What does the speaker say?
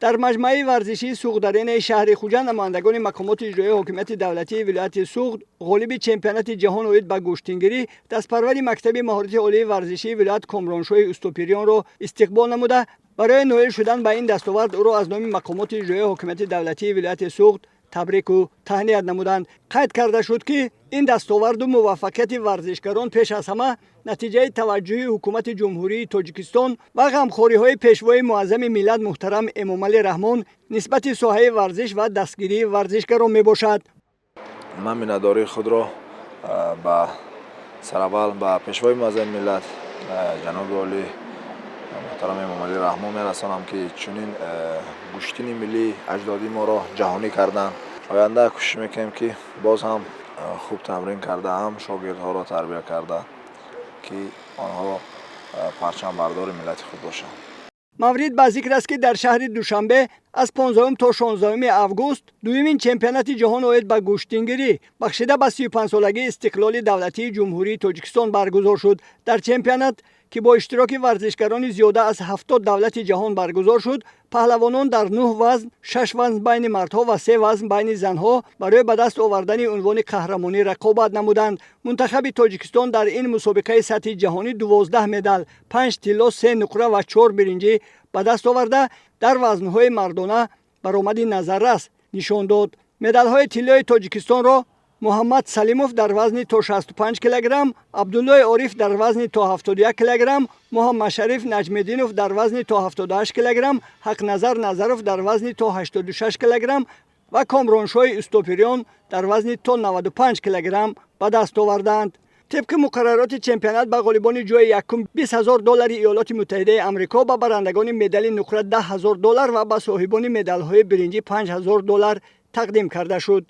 Дар маҷмӯаи варзишии Суғд-Аренаи шаҳри Хуҷанд намояндагони мақомоти иҷроияи ҳокимияти давлатии вилояти Суғд ғолиби чемпионати ҷаҳон оид ба гӯштингирӣ, дастпарвари мактаби маҳорати олии варзишии вилоят Комроншоҳи Устопириёнро истиқбол намуда, барои ноил шудан ба ин дастовард ӯро аз номи мақомоти иҷроияи ҳокимияти давлатии вилояти Суғд табрику таҳният намуданд. Қайд карда шуд, ки ин дастоварду муваффақияти варзишгарон пеш аз ҳама натиҷаи таваҷҷӯҳи ҳукумати Ҷумҳурии Тоҷикистон ва ғамхориҳои Пешвои муаззами миллат муҳтарам Эмомалӣ Раҳмон нисбати соҳаи варзиш ва дастгирии варзишгарон мебошад. Ман миннатдории худро ба сараввал ба Пешвои муаззами миллат, ҷаноби олӣ муҳтарам Эмомалӣ Раҳмон мерасонам, ки чунин гӯштини миллии аҷдодии моро ҷаҳонӣ карданд. Оянда кӯшиш мекунем, ки боз ҳам хуб тамрин карда, ҳам шогирдҳоро тарбия карда, ки онҳо парчамбардори миллати худ бошанд. Маврид ба зикр аст, ки дар шаҳри Душанбе аз 15 то 16 август дуюмин чемпионати ҷаҳон оид ба гӯштингирӣ, бахшида ба 35-солагии истиқлоли давлатии Ҷумҳурии Тоҷикистон, баргузор шуд. Дар чемпионат, ки бо иштироки варзишгарони зиёда аз 70 давлати ҷаҳон баргузор шуд, паҳлавонон дар нӯҳ вазн, шаш вазн байни мардҳо ва се вазн байни занҳо, барои ба даст овардани унвони қаҳрамонӣ рақобат намуданд. Мунтахаби Тоҷикистон дар ин мусобиқаи сатҳи ҷаҳонӣ 12 медал, панҷ тилло, се нуқра ва чор биринҷӣ ба даст оварда, дар вазнҳои мардона баромади назаррас нишон дод. Медалҳои тиллои Тоҷикистонро Муҳаммад Салимов дар вазни то 65 килограмм, Абдуллои Ориф дар вазни то 71 килограмм, Муҳаммадшариф Наҷмеддинов дар вазни то 78 килограмм, Ҳақназар Назаров дар вазни то 86 килограмм ва Комроншоҳи Устопириён дар вазни то 95 килограмм ба даст оварданд. Тибқи муқаррароти чемпионат, ба ғолибони ҷои якум 20 000 доллари Иёлоти Муттаҳидаи Амрико, ба барандагони медали нуқра 10 000 доллар ва ба соҳибони медалҳои биринҷӣ 5000 доллар тақдим карда шуд.